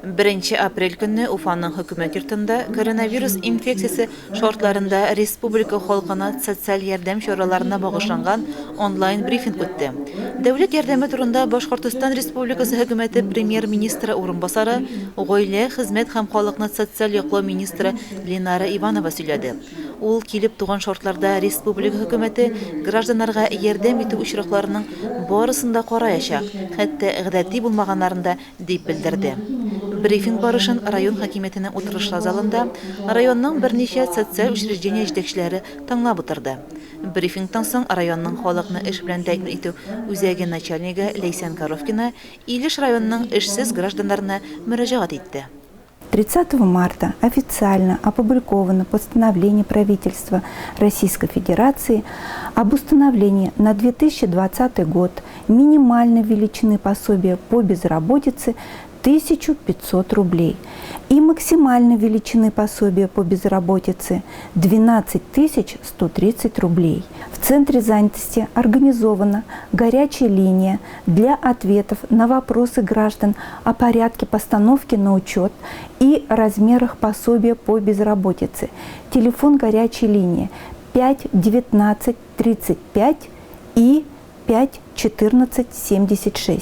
Беренче апрель көнне Уфаның Хөкүмәт йортында коронавирус инфекциясе шартларында республика халкына социаль ярдәм чараларына багышланган онлайн-брифинг үтте. Дәүләт ярдәме турында Башкортостан Республикасы Хөкүмәте Премьер-министры урынбасары, гаилә, хезмәт һәм халыкны социаль яклау министры Ленара Иванова сөйләде. Ул килеп туган шартларда республика хөкүмәте гражданнарга ярдәм итү очракларының барысын да караячак, хәтта гадәти булмаганнарын да, дип белдерде. Брифинг барышын район хакимиятенең утырышлар залында районның берничә социаль учреждение җитәкчеләре тыңлап утырды. Брифингтан соң районның халыкны эш белән тәэмин итү үзәге начальнигы Ләйсән Коровкина Илеш районының эшсез гражданнарына мөрәҗәгать итте. 30 марта официально опубликовано постановление правительства Российской Федерации об установлении на 2020 год минимальной величины пособия по безработице 1500 рублей и максимальной величины пособия по безработице 12 130 рублей. В Центре занятости организована горячая линия для ответов на вопросы граждан о порядке постановки на учет и размерах пособия по безработице. Телефон горячей линии 5 19 35 и 5 14 76.